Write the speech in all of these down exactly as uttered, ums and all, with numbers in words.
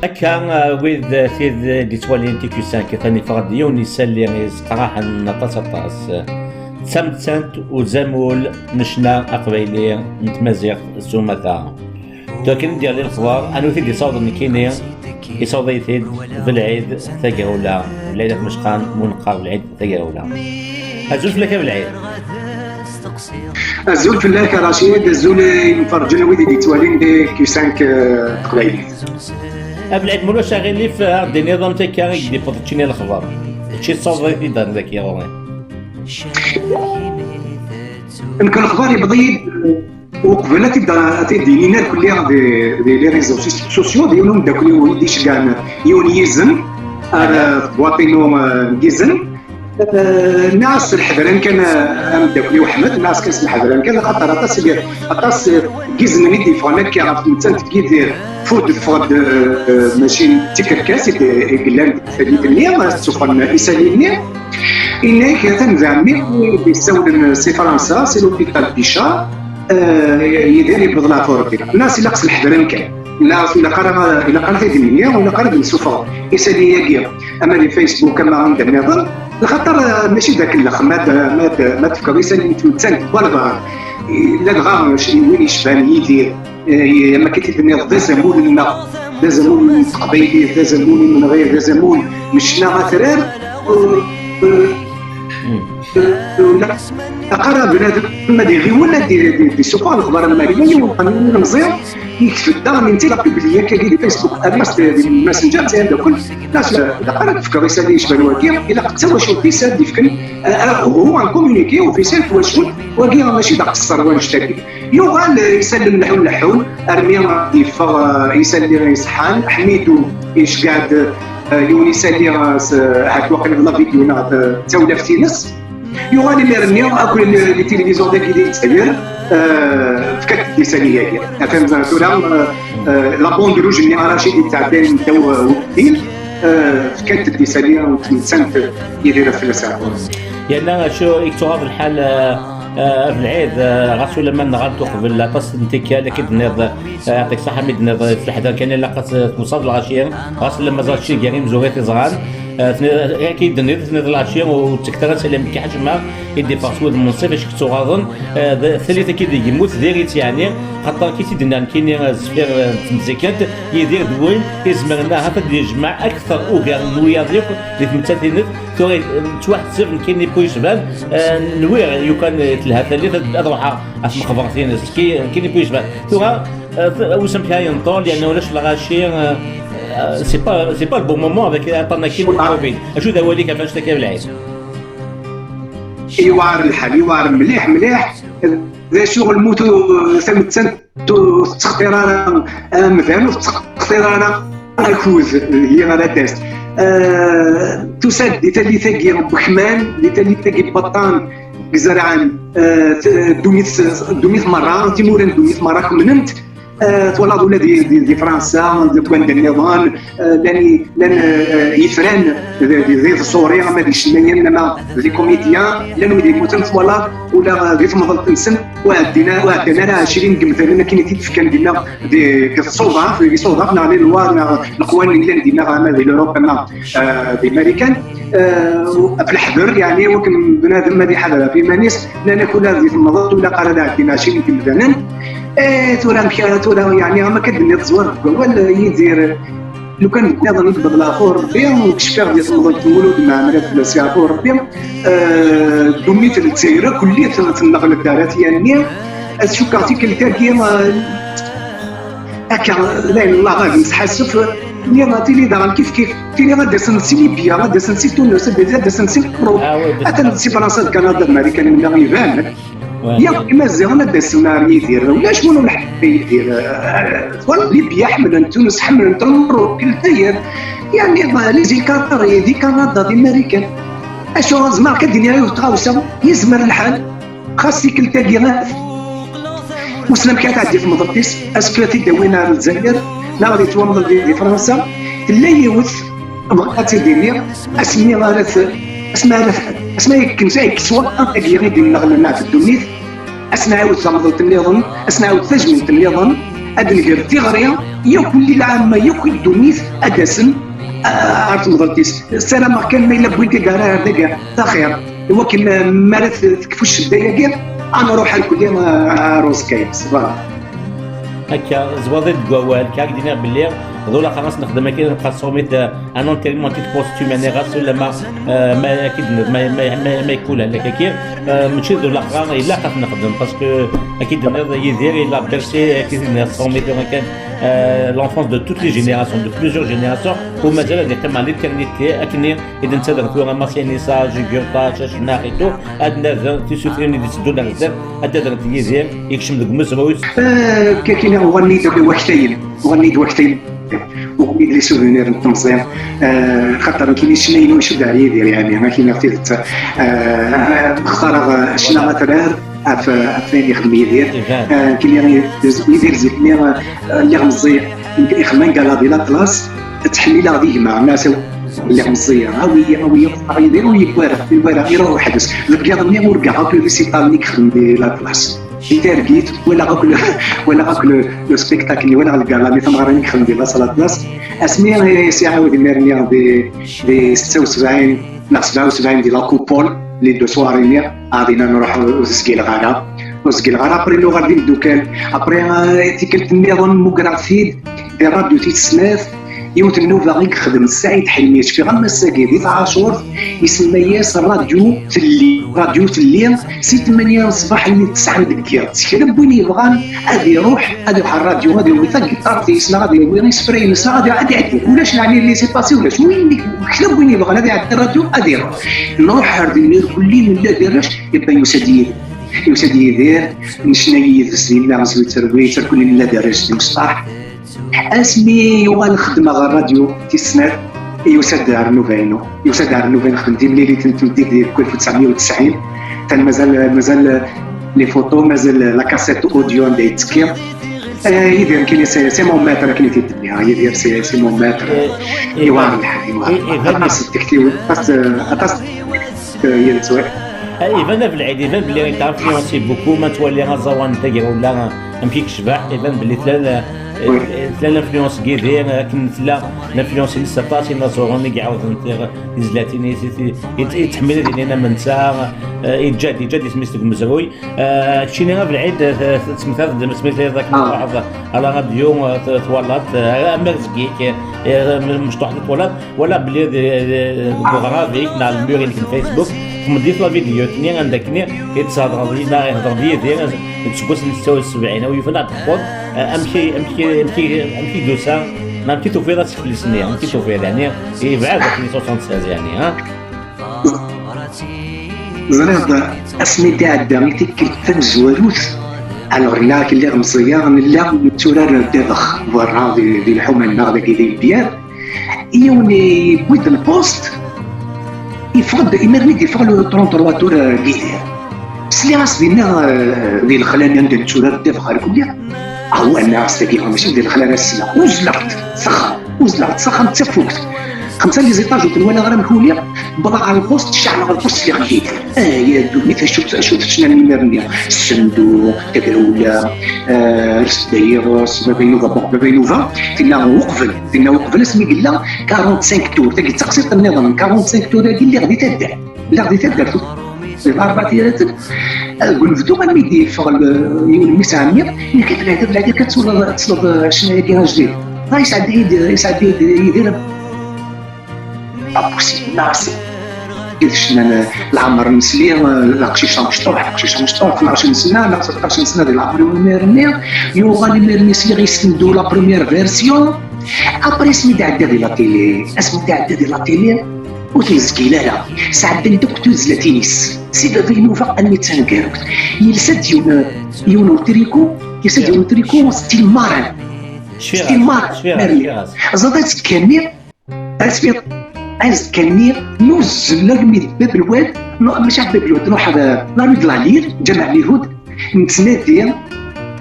Akka, uh, wid, uh, tid d-ittwalin T Q cinq, atan yeffeɣ-d yiwen n yisalli yesqraḥen aṭas, aṭas. D tamettant uzamul n ccna aqbayli n tmaziɣt s umata. Tura kan i d-yeɣli lexbar, anwa i t-id-yessawḍen nekkini? Yessawḍ-iyi-t-id Belɛid Tagrawla. Belɛid At Mecqan, mu neqqar Belɛid Tagrawla. Azul fell-ak a Belɛid. Azul fell-ak a Racid, azul i yimferǧen wid i d-yettwalin di Q cinq, eh, Teqbaylit. A Belɛid, ma ulac aɣilif, ad d-tiniḍ amek akka i k-d-yewweḍ ččini lexbar? Mačči tessawḍeḍ-it-id ar daki ɣur-i. Nekk lexbar yewweḍ-iyi-d, eh, uqbel ad t-id-, ad t-id-inin irkelli di, di les réseaux sociaux, d yiwen umeddakel-iw i d-iceggɛen yiwen yizen ar, eh, tebwaṭ-inu, eh, n yizen. Eh, nniɣ-as s lḥedran kan, eh, ameddakel-iw Ḥmed, nniɣ-as kan s lḥedran kan, axaṭer aṭas i, aṭas, eh, n yiznen i d-yeffɣen akka ɣef tmettant n Yidir, fud teffeɣ-d, eh, eh, mačči d tikerkas i d-, i yellan deg tadit-nni, eh, ttufan isali-nni. Inna-yak, atan d ɛemmi i d-yessawlen si Fransa, si l'hôpital Bichat, eh, Yidir yewweḍ leɛfu Rebbi. Nniɣ-as ilaq s lḥedran kan. Nniɣ-as ilaq ara, ilaq ara ad t-id-nini, ilaq ara ad d-nessufeɣ isali-agi, ama di Facebook, ama anda nniḍen. Lxaṭer, eh, mačči d akellex, ma d-, ma d-, ma d-tefkeḍ isali n tmettant n walbeɛḍ, ladɣa c-, win yecban Yidir, eh, ama akka i t-id-tenniḍ, d azamul-nneɣ, d azamul n teqbaylit, d azamul n imenɣi, d azamul n ccna atrar, eh, eh, eh, aqara bnadem ad iɣiwel ad d-, d-, d-, d-isuffeɣ lexbar am wagi, yiwen n uqanun ilemẓi, yekteb-d daɣen, inti la publié akka di Facebook, amas di Messenger, d ayen d akk, la, la, la, ara tefkeḍ isali yecban wagi, ilaq d tawacult-is ad d-ifken, ah, ah, uhu, un communiqué officiel twacult, wagi mačči d aqeṣṣer wanect-agi. Yuɣal, eh, isali leḥḥun leḥḥun, armi yeffeɣ, eh, isali iṣeḥḥan, Ḥmidu yeceggeɛ-d, eh, yiwen isali, eh, s, eh, ahat waqil d la vidéo neɣ d, eh, d tawlaft-ines. Yuɣal imir-nni akk les, les télévisions dagi di Lezzayer, eh, fkant-d isali-agi. Atan tura, eh, eh, la bande rouge-nni ara Racid yettɛeddayen ddaw, eh, Webdil, eh, fkant-d isali n tmettant Yidir At Fellas Ɛebbuḍ. Yerna acu i yettuɣaḍ lḥal, eh, eh, a Belɛid, eh, ɣas ulamma nɣant uqbel aṭas n tikkal, akka i d-tenniḍ, eh, yeɛṭik ṣṣeḥḥa mi d-tenniḍ, eh, f leḥder kan ilaq ad tewṣaḍ lɣaci, ɣas ulamma ẓer kečč gar imezwura i t-iẓran, Eh, tenniḍ, akka i d-tenniḍ, tenniḍ lɛaci ur tteket ara salam kkaḥ acemma i d-iffeɣ s wudem n ṣṣif, acu k-ttuɣaḍen, eh, d-, tallit-agi d yemmut diri-tt, yeɛni, xaṭer akka i t-id-nniɣ nekkini, eh, zfir, eh, n tmezikant, Yidir d win izemren ahat ad d-yejmeɛ akteṛ ugar n wiyaḍ yakk di tmettant-inet, tura, eh, ttwaḥseb nekkini pu yecban, eh, nwiɣ yukan, eh, telha tallit ad, ad ruḥeɣ ɣer tmexbert-ines, ki-, nekkini pu yecban. Tura, Eh, t-, wissen amek ara yenṭel, yerna ulac lɣaci, eh, eh, c'est pas, c'est pas le bon moment avec aṭṭan-agi n lqerrubin. Acu d awal-ik ɣef annect-agi a Belɛid? Yewɛer lḥal, yewɛer mliḥ, mliḥ. D acu lmut, eh, tamettant ur tettxeṭṭir ara amdan, ur tettxeṭṭir ara akud, eh, ara d-tas. Eh, tusa-d di tallit-agi n wekman, di tallit-agi n waṭṭan, i izerɛen, eh, t-, ddunit, ddunit merra, timura n ddunit merra kemmlent. Eh, twalaḍ ula di, di, di Fransa, deg wanda nniḍen, eh, llan i-, llan, eh, yitran di, di, di tẓuri, ama d icennayen, ama d les comédiens, llan wid yemmuten, twalaḍ ula di temḍelt-nsen, ur ɛeddin a-, ur ɛeddan ara ɛecrin n yemdanen akken i t-id-fkan dinna di, di tsuḍaf, di tsuḍaf, neɣ les lois, neɣ leqwanen yellan dinna, ama di l'Europe, ama, eh, di Marikan. Eh, ɣef leḥder, yeɛni, wakken bnadem ad iḥader ɣef yiman-is, nnan-ak ula di temḍelt ur ilaq ara ad ɛeddin ɛecrin n yemdanen. Eh, tura amek ara, tura, yeɛni, am akka d-tenniḍ, zwar deg wawal, eh, Yidir, lukan d nniḍen i yebbeḍ leɛfu Rebbi, nekk cfiɣ di temḍelt n Mulud Mɛemmri, ad fell-as yeɛfu Rebbi, eh, ddunit n Lezzayer akk lli ten-, tenneɣ leddarat yanni, ad cukkeɣ tikkelt-agi, eh, Akka, d ayen Allah ɣef nesḥassef, nniɣ tili daɣen kif kif, tili ad d-asen si Libya, ad d-asen si Tunes, ad d-, ad d-asen si Lmerruk, ah, ouais, atan si Fransa, d Kanada, d Marikan, nniɣ iban. Ouais, yakk ouais. Imaziɣen ad d-asen ar Yidir, ulac win ur nḥebbay Yidir. Eh, twalaḍ Libya ḥemmlen Tunes, ḥemmlen Lmerruk, Lezzayer, yeɛni, les îles Qatari, di Kanada, di Marikan. Acu, zemreɣ ad d-iniɣ yiwet tɣawsa, yezmer lḥal. Xas tikkelt-agi, wissen amek ara tɛeddi temḍelt-is, asefk ad t-id-awin ar Lezzayer, neɣ ad yettwamḍel di, di Fransa. Tella yiwet, bɣiɣ ad tt-id-iniɣ, asmi ara t-, asmi ara t-, asmi ara yekken, ara yekkes waṭṭan-agi i d-inneɣlen ɣef ddunit, ad s-nɛawed tamḍelt nniḍen, ad s-nɛawed tajmilt nniḍen, ad nger tiɣri, yakk ulli lɛamma, yakk i ddunit ad d-asen, ah, ar temḍelt-is. Ssarameɣ kan ma yella wwin-t-id ar, ar dagi, d axir. Iwakken, ah, mi ara t-, tekfu ccedda-agi, ad nruḥ arkelli, ah, ar uẓekka-ines. Voilà. Akka, ẓwaḍ-it deg wawal, kan ak-d-iniɣ belli d ulaxer ad s-nexdem akka, nqaṣṣer-it, ah, un enterrement à titre posthume, yani ɣas ulamma, ah, ma, akka d-, ma, ma, ma, ma yekkul ɛlak akka, ah, mačči d ulaxer, ilaq ad t-nexdem, parce que akka d-tenniḍ Yidir, il a bercé, akka d-tenniḍ, transmettre kan, ah, l'enfance de toutes les générations, de plusieurs générations, u mazal ad yeqqim à l'éternité, akken i d-nettadren tura Masinisa, Jugurta, Cacnax et tout, ad nader tisutrin i d-itteddun ar zdat, ad d-adrent Yidir, yekcem deg umezruy. Ah, akka kini uɣalen-iyi-d waktayen, uɣalen-iyi-d waktayen. Uɣalen-iyi-d les souvenirs n temẓi. Ah, xaṭer nekkini ccna-inu icudd ar Yidir, yani, ad k-iniɣ tidet. Ah, xtareɣ, ah, ccna atrar ɣef, ɣef wayen yexdem Yidir. Iban. Ah, nekkini Yidir zik-nni, ah, lliɣ meẓẓi, ixemma gala di l'Atlas, ttḥemmileɣ di gma, ma s-, lliɣ meẓẓiyeɣ, awi-yi, awi-yi, ur Yidir ur yewwi ara, ur yewwi ara, iruḥ weḥd-s. Deg yiḍ-nni ur ggaɣ akk les récitals-nni i yexdem di l'Atlas. Di targit, walaɣ akk le, walaɣ akk le, le spectacle-nni, walaɣ lgala-nni, tameɣra-nni i yexdem di la salle Atlas. Asmi i s-iɛawed imir-nni di, di setta u sebɛin neɣ sebɛa u sebɛin di la Coupole, les deux soirées-nni, ah, dinna nruḥ ur, ur zgileɣ ara. Ur zgileɣ ara, après nuɣal d imdukal. Après, ah, tikkelt nniḍen mmugreɣ-t-id di rradyu tis snat, yiwet n nnuba i yexdem Saɛid Ḥelmi, cfiɣ am ass-agi di tɛacurt, isemma-yas Radyu Telli. Radyu Telli, si tmanya n ṣṣbeḥ almi d tesɛa deg yiḍ. Kra n win yebɣan ad iruḥ, ad iruḥ ar radyu, ad yawi tagiṭart-is, neɣ ad yawi isefra-ines, neɣ ad, ad iɛeddi. Ulac, yeɛni, laissez-passer, ulac. Win, kra n win yebɣan ad iɛeddi ar radyu, ad iruḥ. Nruḥ ar din irkelli, nella d arrac, yebba yusa-d Yidir. Yusa-d Yidir, necna yid-s dinna, zwi terwi, terkelli nella d arrac d imecṭaḥ. Asmi yuɣal xeddmeɣ ɣer rradyu tis snat, yusa-d ar nnuba-inu. Yusa-d ar nnuba-inu, xdem timlilit n tmeddit di alef u tesɛemya u tesɛin. Kan mazal, mazal les photos, mazal la cassette audio anda yettekki. Eh, Yidir nekkini c'est, c'est mon maître, akken i t-id-nniɣ. Yidir c'est, c'est mon maître. Eh, eh, iwɛer lḥal, iwɛer. Eh, eh, aṭas n tektiwin, aṭas, aṭas, eh, yid-s, ouais. Eh, iban a Belɛid, iban belli il t'a influencé beaucoup, ma twali aẓawan n tagrawla, amek i yecbeḥ, iban belli tella, eh, tella l'influence n Yidir, akken tella l'influence-ines aṭas inaẓuren i iɛawden ti-, tizlatin i, i, i, i tḥemmel ad ilin am netta, eh, iǧǧa-d, iǧǧa-d isem-is deg umezruy. Eh, keččini a Belɛid, eh, t-, tettmettateḍ-d asmi tella akken, ah, tṛuḥeḍ ar la radio, eh, t-, twalaḍ, eh, am Arzegik, eh, mecṭuḥ-nni twalaḍ, walaɣ belli di, di, deg uɣrab-ik neɣ lemur-inek n Facebook, tmeddiḍ la vidéo-nni anda akken i d-thedreḍ, neɣ ihder-d Yidir, deg useggas n setta u sebɛin, awi yufan ad d-teṭṭfeḍ, eh, amek i, amek i, amek i, amek i d-tusa, neɣ amek i tufiḍ asefles-nni, amek i tufiḍ, yeɛni, yebɛed akken i soixante-seize, yeɛni, ha? Ẓriɣ, asmi d-iɛedda i tikkelt tamezwarut, alors là, lliɣ meẓẓiyeɣ, nella netturar ddabex berra di, di lḥuma-nneɣ dagi di Lbir. Yiwen yewwi-d lpost, yeffeɣ-d, imir-nni d-yeffeɣ le trente-trois tours, euh, n Yidir. Sliɣ-as dinna, euh, di lexla-nni anda netturar ddabex ɣer kulli. Awah, nniɣ-as tagi mačči di lexla ara ssneɣ. Uzzleɣ-d s axxam, uzzleɣ-d s axxam d tafukt. Xemsa les étages ur ten-walaɣ ara mkul iḍ, wwḍeɣ ɣer lpost, ceɛleɣ lpost, sliɣ-d Yidir. Ay a ddunit, acu, acu teččnam imir-nni? Ssenduq, tagrawla, eh, res-d ay iḍes, baba inuba, baba inuba. Tinna uqbel, tinna uqbel asmi yella quarante-cinq tours, tagi d taqsiṭ nniḍen, quarante-cinq tours-agi lliɣ di taddart. Lliɣ di taddart, di Larbɛa Tiraten, deg unebdu, almi d-yeffeɣ l-, yiwen n mmi-s n ɛemmi, yenna-k: "A Belɛid, a Belɛid, akka tesleḍ, tesleḍ, eh, ccna-agi ajdid?" Ah, yesɛedda-yi-d, yesɛedda-yi-d Yidir. Pas possible, neɣ s-, d ccna n leɛmer nesli, eh, d aqcic amecṭuḥ, aqcic amecṭuḥ, tnac n sna, neɣ seṭṭac n sna di leɛmer-iw imir-nni, yuɣal imir-nni sliɣ yessendu la première version. Après, asmi d-iɛedda di la télé, asmi d-iɛedda di la télé, ur t-nezgil ara. Sɛeddan-d akk tuzlatin-is. Si baba inuba almi d taneggarut. Yelsa-d yiwen, yiwen n utriku, yelsa-d yiwen n utriku style marin. Style marin. Ẓad azekka-nni, azekka-nni, nuzzel armi d Bab Lwad, no, mačči Bab Lwad, nruḥ ar, la rue de la Lille, Ǧameɛ Lyhud, nettnadi,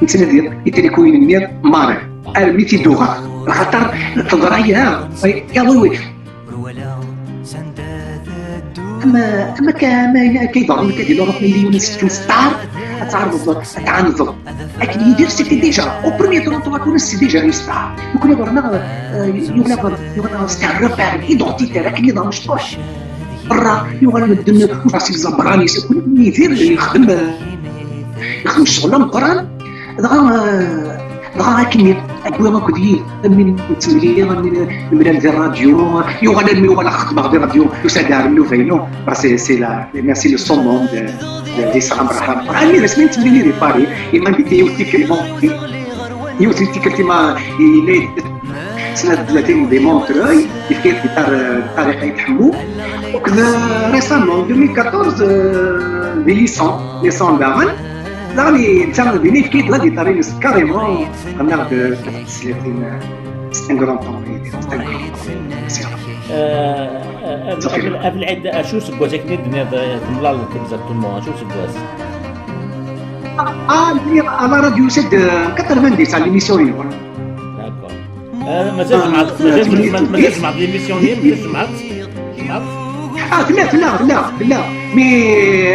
nettnadi itrikuyen-nni marin. Armi t-id-uɣeɣ. Axaṭer teḍra-yaɣ, ah oui, oui. Ama, ama akka, ama akka iḍerrun akka di l'Europe, ma yella yiwen asekkin s ṭṭar, ad Tɛerḍeḍ ad tɛandeḍ. Akken Yidir, c'était déjà, au premier tour, tu vas connaître, c'est déjà une star. Donc, on va avoir, euh, il y en a, il y en a, c'est un repère identitaire, akken i d amecṭuḥ. Berra, yuɣal medden, ur ɣas yezza berrani, Yidir yexdem, euh, yexdem ccɣel ameqqran, dɣa, euh, dɣa akken i, wwi akked yid, am win nettemlil, am win nemlal di rradyu, yuɣal almi yuɣal xedmeɣ di rradyu, yusa-d ar nnuba-inu. Bah, c'est, c'est la, merci, le summum de, de, d'Isra Braham. Braham, d asmi nettemlili di Paris, il m'a invité yiwet tikkelt, yiwet tikkelt, il m'a, il est, sna tlatin di Montreuil, yefka-yi-d gitar, euh, Tariq Ayt Ḥemmu. Donc, euh, récemment, deux mille quatorze, euh, di Lissan, Lissan daɣen. Daɣen, netta din yefka-yi-d la guitare-ines carrément, ɣennaɣ-d, euh, tlatin, euh, c'est un grand temps, c'est un grand temps. Euh, euh, Abel-, Abelɛid, acu useggas akken i d-tenniḍ, eh, temlaleḍ exactement, acu useggas? Ah, à la radio, c'est de quatre-vingt-dix, à l'émission Libre. D'accord. Eh, mazal jemɛeḍ, mazal, ma-, mazal jemɛeḍ l'émission-nni, mazal jemɛeḍ? Jemɛeḍ? Ah, tella, tella, tella, tella. Mais,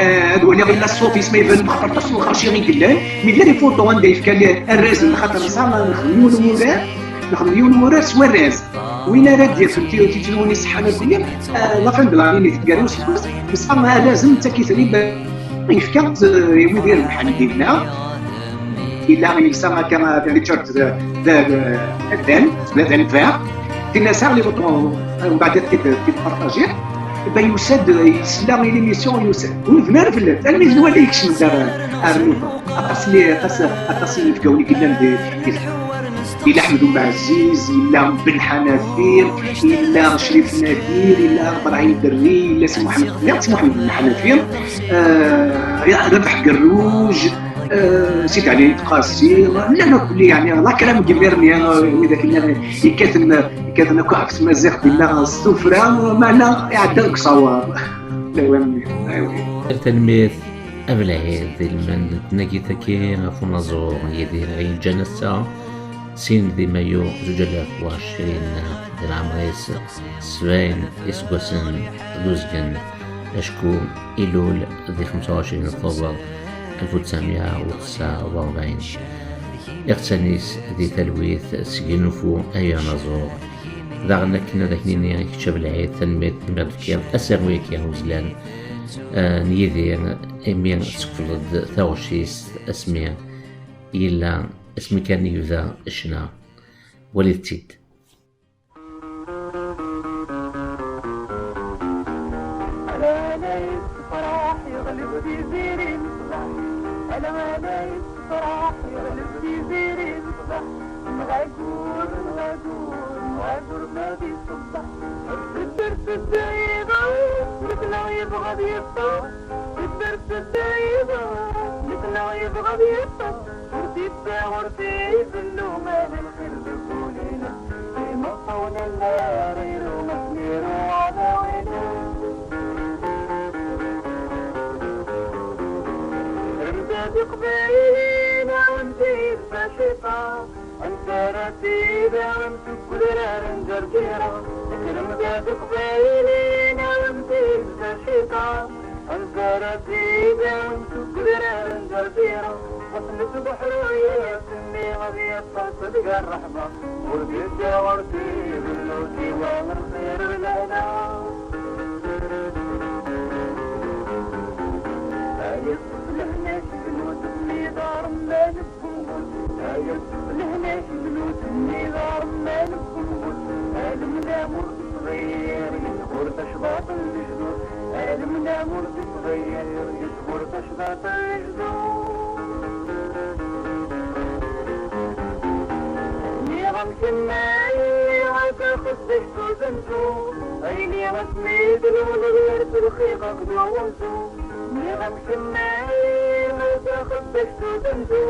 euh, ad waliɣ illa ṣṣut-is ma iban, xaṭer aṭas n lxerci i yellan. Mais tella les photos anda yefka arraz, xaṭer nesɛa, nexdem yiwen n wurar, nexdem yiwen n wurar s warraz. Win ara d-yafen ti-, titiwin iṣeḥḥan akk-nni, eh, la fin de l'année, gar useggas, nesɛa alazem d takitri, yefka, eh, i wid irebḥen dinna. Yella yelsa akka, eh, Richard d, d, d, d, d, d, d, tinna sɛiɣ les photos, eh, mbeɛd ad t-id-, t-id-partagiɣ. Ben, yusa-d, eh, yesla i l'émission, yusa-d. Ur nebni ara fell-as. Almi d nwala yekcem-d ar, ar nnuba. Aṭas n, aṭas, aṭas n yinebgawen i yellan di, di Yella Ḥmed Umeɛziz, yella Ben Ḥanafi, yella Crif Nadir, yella Brahim Derri, yella Si Muḥemmed, yella Si Muḥemmed Ben Ḥanafi, eh, Rabeḥ Gerruj, eh, Sidi Ɛli Tqasi, llan akk, yeɛni, la crème n yimir-nni, eh, widak llan yekkaten, yekkaten akk ɣef tmaziɣt, yella s tuffra, meɛna iɛedda deg usawaḍ. Lawan-nni, awi. Tanemmirt. Abelɛid, ilmend n tnagit-agi ɣef unaẓur Yidir i yeǧǧan ass-a, sin di mayu zuǧ alaf u ɛecrin, di leɛmer-is sebɛin iseggasen d uzgen, acku ilul di xemsa u ɛecrin Tubeṛ alef u tesɛemya u tesɛa u rebɛin. Iɣsan-is di talwit seg yinfu ay anaẓur. Daɣen akken ad ak-nini i kečč Abelɛid, tanemmirt imi ɣ-d-tefkiḍ asaru-agi uzlan, eh, n Yidir, imi tsekfleḍ-d taɣect-is asmi yella, asmi kan yebda ccna. Walit-tt-id. Ala ma yessefraḥ yeɣleb di ziri n ṣṣbeḥ, ala ma yessefraḥ yeɣleb di ziri n ṣṣbeḥ, nɣagur, nɣagur, nɣagur ma d iṣebbeḥ. Tedder, tedder iḍ, nekk neɣ yebɣa ad yeṭṭef. Tedder, tedder iḍ, nekk neɣ yebɣa ad yeṭṭef. Ur d-ittaɣ, ur d-ibennu, ma d lxir deg wul-ines. Imeṭṭawen n lɛir iru, asmi iru ɛdaw-ines. Remdad iqbayliyen, awen-t-id baciṭa. Anta ara t-id-awin seg udrar n Ǧerǧira? Remdad iqbayliyen, awen-t-id baciṭa. Anta ara t-id-awin seg udrar n Ǧerǧira? Ɣef nesbuḥruy ass-nni ad yeṭṭes deg ṛṛeḥma. Ur d-ittaɣ, ur d-ibennu, siwa lxir d lehna. Ay ass n leḥnac d lmut, mi d aremman n umbul. Ay ass n leḥnac d lmut, mi d aremman n umbul. Alemdam ur d-ittɣir, yesɣur tacḍaṭ n lejdud. Alemdam ur d-ittɣir, yesɣur tacḍaṭ n lejdud. Nniɣ-am kemm ay lliɣ a taxeddact uzenzu, ay lliɣ asmi d-luleɣ yers lxiq akked uɣunzu. Nniɣ-am kemm ay lliɣ a taxeddact uzenzu,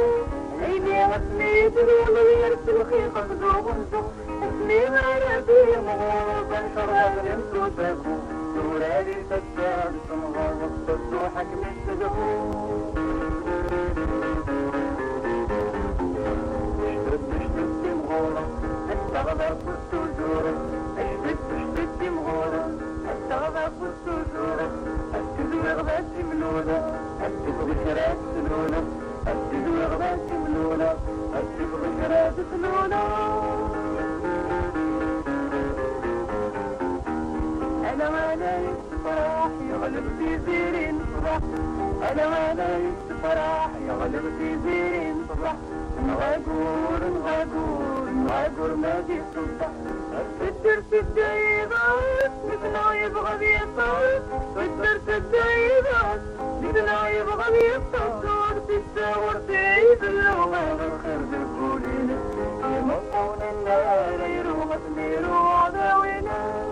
ay lliɣ asmi d-luleɣ yers lxiq akked uɣunzu. Asmi ara d-yemɣur ubancur ɣer imsutaku, turar-is ass-a ad temɣur, tedduḥ akken i tedhu. Jbed, jbed timɣura, ad taɣeḍ afus s uzura. Jbed, jbed timɣura, ad taɣeḍ afus s uzura. Ad tezwiɣ d asimlula, ad tezwi kra ad tlula. Ala ala yessefraḥ, yeɣleb tiziri n ṣṣbeḥ. Nɣagur, nɣagur, nɣagur ma di ṣṣbeḥ. Tedder tedda yiḍes, nitna yebɣa ad yeṭṭes. Tedder tedda yiḍes, nitna yebɣa ad yeṭṭes. Ur tessawer tibellu ɣer lxir deg wul-ines. Imeṭṭawen-nni ara iru, ad ten-iru uɛdaw-ines.